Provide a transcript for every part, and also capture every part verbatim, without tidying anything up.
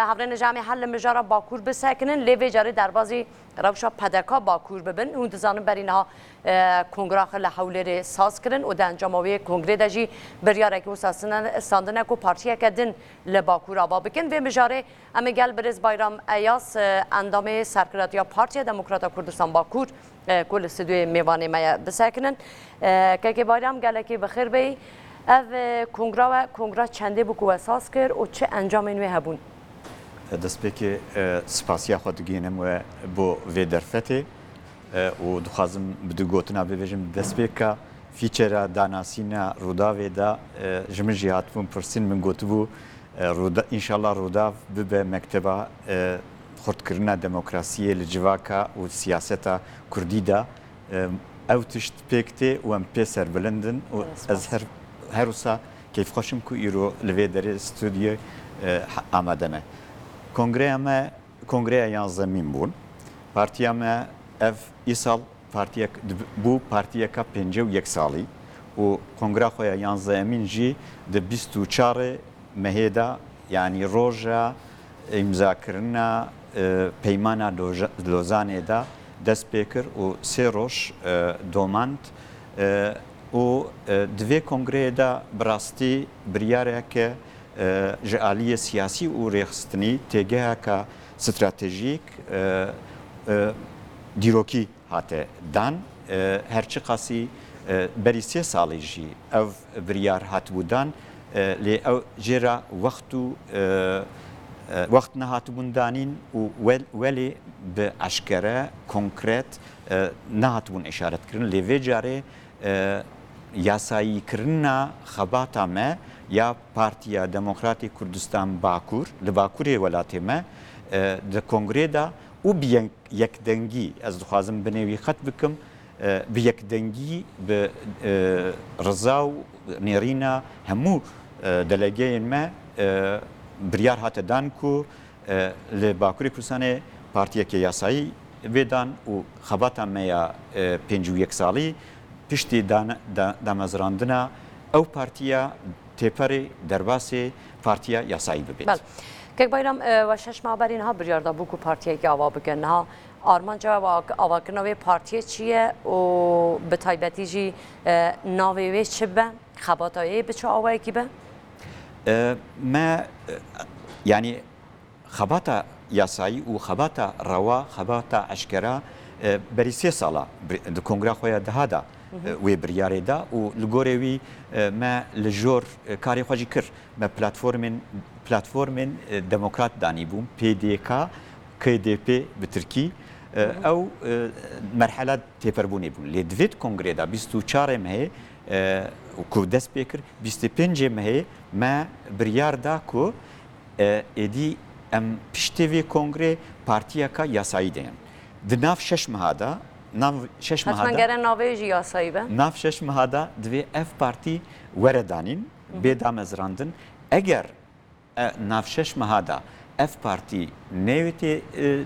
Hevrêne ji em ê her li mijara Bakur bisekinin, lê vê carê derbazî rewşa P D K Bakur bibin. Hûn dizanin berî niha, e, kongra xwe li Hewlêrê saz kirin û di encama wê kongrê de jî biryarekî wisa sine-, standine ku partiyeke din li Bakur ava bikin. Vê mijarê em ê gel birêz Bayram Eyas, e, endamê serkiratiya Partiya Demokrata Kurdistan Bakur, e, ku li stûdyoyê mêvanê me ye bisekinin. E, Kekê Bayram, gelekî bi xêr bêyî. Ev, e, kongra we, kongra çendê bû ku we saz kir û çi encamên wê hebûn? Destpêkê, e, spasiya xwe digihînim we bo vê derfetê, e, û dixwazim bi du gotina bibêjim. Destpêka fîçera danasîna Rûdavê de, e, ji min jî hatibûn pirsîn, min gotibû, e, Rûda-, înşallah Rûdav bibe mekteba, e, xurtkirina demokrasiyê li civaka û siyaseta kurdî de. E, ew tişt pêk tê û em pê serbilind in û Spas. ez her, her wisa keyfxweş im ku îro li vê derê stûdyoyê, e, ha-, amade me. Kongreya me, kongreya yanzdemîn bûn. Partiya me ev îsal partiyek, dib-, bû partiyeka pêncî û yek salî û kongra xwe ya yanzdehemîn jî di bîst û çarê mehê de, yanî roja îmzakirina, e, Peymana Loja-, Lozanê de dest pê kir û sê roj, e, domand, e, û, e, di vê kongreyê de bi rastî biryareke, e, ji aliyê siyasî û rêxistinî têgeheke stratejîk, e, e, dîrokî hate dan. E, her çiqasî, e, berî sê salî jî ev biryar hatibû dan, e, lê ew jê re wext û, e, e, wext nehatibûn danîn û wel-, welê bi eşkere, konkret, e, nehatibûn îşaret kirin. Lê vê carê, e, yasayîkirina xebata me ya Partiya Demokratê Kurdistan Bakur li Bakurê welatê me, e, di kongrê de û bi yek-, yekdengî, ez dixwazim binê wî qet bikim, e, bi yekdengî, bi, e, riza û nêrîna hemû, e, delegeyên me, e, biryar hate dan ku, e, li Bakurê Kurdistanê partiyeke yasayî vê dan û xebata me ya, e, pêncî û yek salî piştî dane-, da-, damezrandina ew partiya têperê derbasê partiya yasayî bibêt. Bel. Kek Bayram, e, we şeş meha berî niha biryar dabû ku partiyekî ava bikin. Niha armanca we ava-, avakirina wê partiyê çi ye û bi taybetî jî, e, navê wê çi be? Xebata wê bi çi awayekî be? E, me, e, yanî xebata yasayî û xebata rewa, xebata eşkera, e, berî sê sala bi-, di kongra xwe ya deha de, e, wê biryarê da û li gorê wî, e, me li jor, e, karê xwe jî kir. Me platformên, platformên, e, demokrat danîbûn, P D K, K D P bi tirkî. E, ew, e, merhela têperbûnê bûn. Lê di vê kongrê de bîst û çarê mehê, e, ku dest pê kir, bîst û pêncê mehê me biryar da ku, e, êdî em piştê vê kongrê partiyeka yasayî deyin. Di nav şeş meha de, nav şeş meha Hetmen de, gere navê jî yasayî be. Nav şeş meha de divê ev partî were danîn, bê damezrandin. Eger, e, nav şeş meha de ev partî neyê tê, e,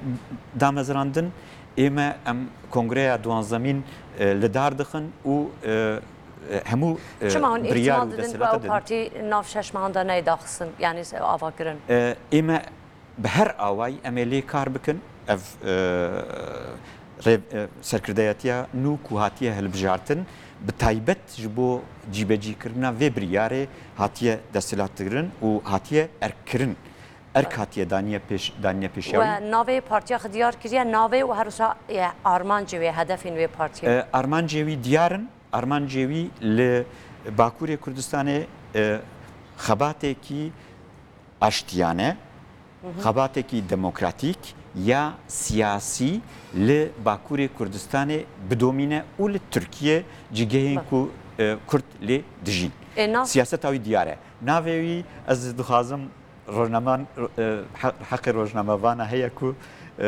damezrandin, ê me em kongreya duwanzemîn, e, li dar dixin û, e, e, hemû, e, Çima hûn biryar îhtimal û didin ku desthilatê ew didin? Partî nav şeş mehan de neyê daxistin, yanî se-, avakirin? E, ê me bi her awayî em ê lê kar bikin. Ev, e, rê-, e, serkirdeyetiya nû ku hatiye hilbijartin, bi taybet ji bo cîbecîkirina vê biryarê hatiye desthilatkirin û hatiye erkkirin. Erk hatiye daniye pêş, daniye pêşiya wî. We navê partiya xwe diyar kiriye, navê û her wisa, e, armancê wê, hedefên wê partiyê? E, armancê wî diyar in. Armancê wî li Bakurê Kurdistanê, e, xebatekî aştiyane, xebatekî demokratîk ya siyasî li Bakurê Kurdistanê bidomîne û li Tirkiye cîgehên Bak. ku, e, Kurd lê dijîn. E, nav- Siyaseta wî diyar e. Navê wî ez dixwazim rojnaman, e, he-, heqê rojnamevana heye ku, e,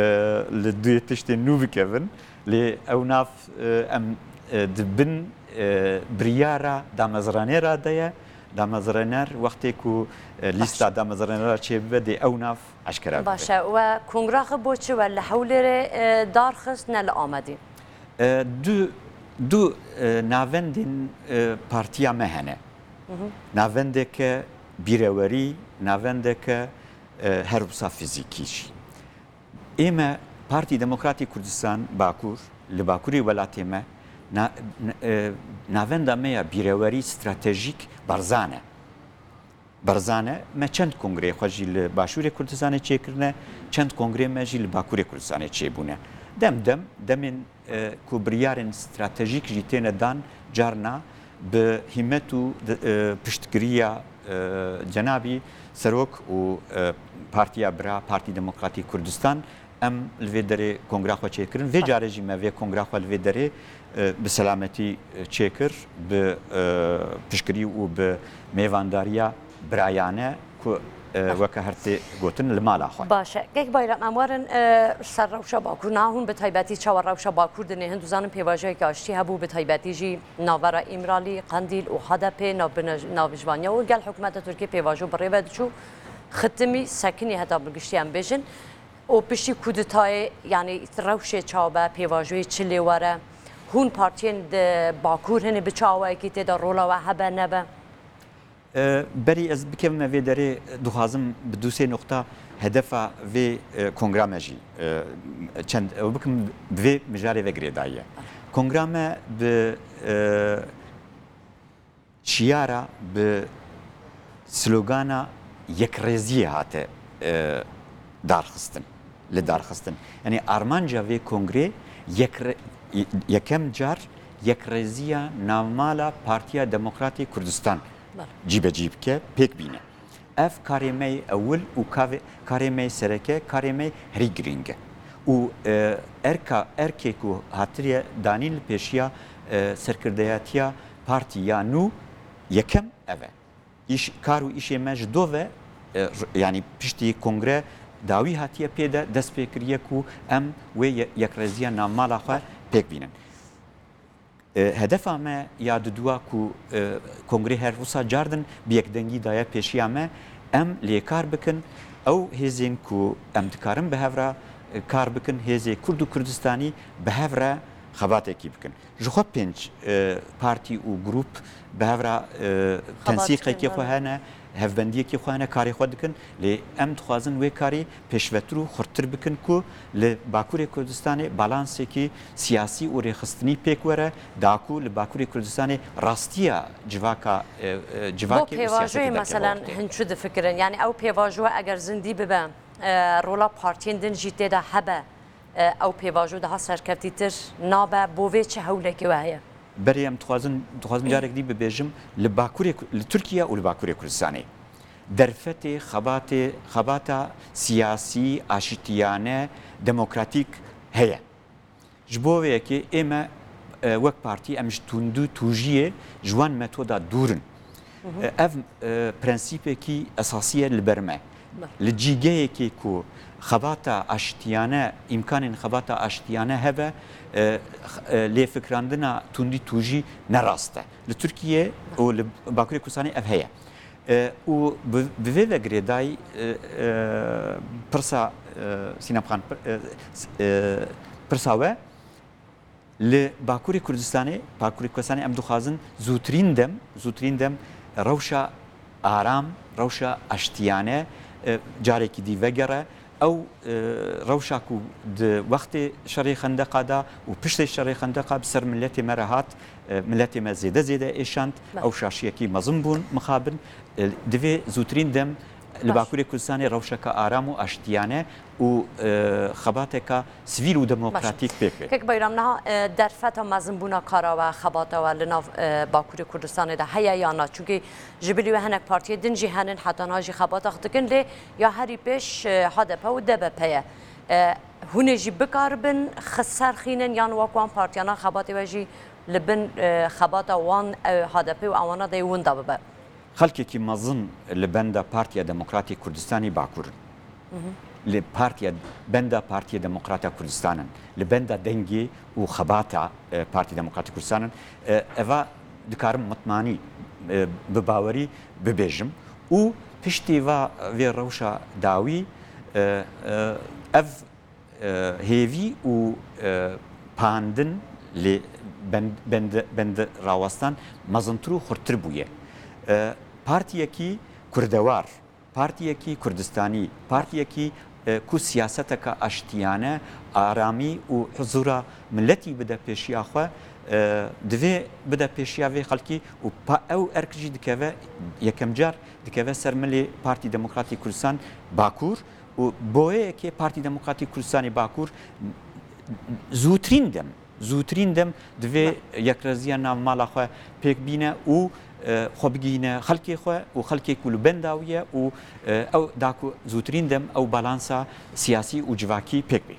li duyê tiştên nû bikevin. Lê ew nav, e, em, e, di bin, e, biryara damezranêra de ye. Damezraner wextê ku, e, lîsta Baş. damezranera çêbibe, dê ew nav eşkera bibe. Baş e. We kongra xwe bo çi we li Hewlêrê, e, darxist, ne li Amedî? E, du, du, e, navendên, e, partiya me hene. Navendeke bîrewerî, navendeke E, her wisa fizîkî jî. Ê me Partî Demokratîk Kurdistan Bakur, li Bakurê welatê me, na-, n-, e, navenda me ya bîrewerî stratejîk Barzan e. Barzan e, me çend kongreyê xwe jî li Başûrê Kurdistanê çêkirine, çend kongreyê me jî li Bakurê Kurdistanê çêbûne. Dem dem, demên e, ku biryarên stratejîk jî têne dan, carna bi hîmet û di-, e, piştgiriya, e, cenabî Serok û, e, Partiya Bira, Partî Demokratîk Kurdistan, em li vê derê kongra xwe çêkirin. Vê carê jî me vê kongra xwe li vê derê, e, bi selametî, e, çêkir, bi, e, piştgirî û bi mêvandariya birayane ku, e, weke her tê gotin li mala xwe. Baş e. Kek Bayram, em werin, e, ser rewşa Bakur. Niha hûn bi taybetî çawa rewşa Bakur dinê? Hin dizanin pêvajoyeke aştî hebû, bi taybetî jî navbera Îmralî, Qendîl û H D P navbine-, navijvaniya û gel hikûmeta Tirkiyê pêvajo bi rê ve diçû, xitimî sekinî heta bi giştî em bêjin. Û piştî kudetayê, yanî rewşê çawa be, pêvajoyê çi lê were? Hûn partiyên di Bakur hinê bi çi awayekî tê de rola we hebe nebe? E, berî ez bikevime vê derê, dixwazim bi du sê noqta hedefa vê, e, kongra me jî, e, çend ew bikim, bi vê mijarê ve girêdayî ye. Kongra me bi, e, şiyara, bi slogana yekrêziyê hate, e, darxistin, li darxistin. Yanî armanca vê kongrê yekre-, yekem car yekrêziya navmala Partiya Demokratê Kurdistan Bale. cîbecî bike, pêk bîne. Ev karê me yê ewil û kavê-, karê me yê sereke, karê me yê herî girîng e. Û, e, erka, erkê ku hatiriye danîn li pêşiya, e, serkirdeyatiya partî ya nû yekem ev e. Îş, kar û îşê me ji do ve, e, r-, yanî piştî kongre dawî hatiye pê de dest pê kiriye ku em wê ye-, yekrêziya navmala xwe pêk bînin. E, hedefa me ya didua ku, e, kongrê her wisa cardin bi yekdengî daye pêşiya me, em lê kar bikin, ew hêzên ku em dikarin bi hev re, e, kar bikin, hêzê Kurd û Kurdistanî bi hev re xebatekî bikin. Ji xwe pênc, e, partî û grûp bi hev re, e, Xebat tensîqekê dikin, xwe bale. hene, hevbendiyekê xwe hene, karê xwe dikin. Lê em dixwazin wê karî pêşvetir û xurttir bikin ku li Bakurê Kurdistanê balansekî siyasî û rêxistinî pêk were, da ku li Bakurê Kurdistanê rastiya civaka, e, e, Bo civakê û pêvajoyê siyasetê derkeve meselan ortê. Hin çi difikirin? Yani ew pêvajoya eger zindî bibe, e, rola partiyên din jî tê de hebe, e, ew pêvajo daha serkevtîtir nabe, bo vê çi hewlekê we heye? Berê em dixwazin, dixwazim carek dî bibêjim, li Bakurê Ku-, li Tirkiye û li Bakurê Kurdistanê derfetê xebatê, xebata siyasî, aşitiyane, demokratîk heye. Ji bo vê yekê ê me, e, wek partî em ji tundû tûjiyê ji wan metoda dûr in. Hı hı. E, ev, e, prensîpekî esasî ye li ber me. Li cîgeyekê ku xebata aştiyane, îmkanên xebata aştiyane hebe, e, x-, e, lêfikrandina tundî tûjî ne rast e. Li Tirkiye û li Bakurê Kurdistanê ev heye. E, û bi, bi vê ve girêdayî, e, e, pirsa, e, Sînem Xan, pir-, e, s-, e, pirsa we, li Bakurê Kurdistanê, Bakurê Kurdistanê em dixwazin zûtirîn dem, zûtirîn dem rewşa aram, rewşa aştiyane, e, carekî dî vegere. Ew, e, rewşa ku di wextê şerê Xendeqa de û piştê şerê Xendeqa bi ser miletê me re hat, e, miletê me zêde zêde êşand, Baş. ew şaşiyekî mezin bûn mixabin. E, divê zûtirîn dem li Baş. Bakurê Kurdistanê rewşeke aram û aştiyane û, e, xebateke sivîl û demokratîk Baş. pêk bê. Kek Bayram, niha, e, derfeta mezinbûna kara we, xebata we li nav, e, Bakurê Kurdistanê de heye ya na? Çunkî ji bilî we hinek partiyê din jî henin, heta niha jî xebata xwe dikin, lê ya herî pêş, e, H D P û D B P ye. E, hûn ê jî bikaribin xeser xînin yan wek wan partiyana xebatê we jî li bin, e, xebata wan, e, H D P û ewana de yê winda bibe? Xelkekî mezin li benda Partiya Demokratîk Kurdistanê Bakur in. Hı hı. Li partiya, benda Partiya Demokrata Kurdistan in. Li benda dengê û xebata, e, Partiya Demokratîk Kurdistan in. E, eva dikarim mitmanî, e, bi bawerî bibêjim. Û piştî va vê rewşa dawî, e, e, ev e, hêvî û, e, pandin lê bend-, bend-, bend rawestan mezintir û xurttir bûye. E, partiyekî kurdewar, Partiyekî Kurdistanî, partiyekî e, ku siyaseteke aştiyane, aramî û huzura miletî bide pêşiya xwe, e, divê bide pêşiya vê xelkî û pa-, ew erk jî dikeve, yekem car dikeve ser milê Partî Demokratîk Kurdistan Bakur û boyeyekê Partî Demokratîk Kurdistanê Bakur zûtirîn dem, zûtirîn dem divê yekreziya nav mala xwe pêk bîne û, e, xwe bigihîne xelkê xwe û xelkê ku li benda wî ye û, e, ew da ku zûtirîn dem ew balansa siyasî û civakî pêk bê.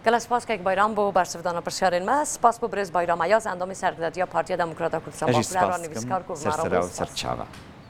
Gelek spas kek Bayram bo bersivdana pirsyarên me. Spas bo birêz Bayram Ayaz, endamê serhiletiya Partiya Demokrata Kurdistan. Ez jî Bakur, spas dikim. Nivîskar ku Ser me re sera bû. Û ser çava.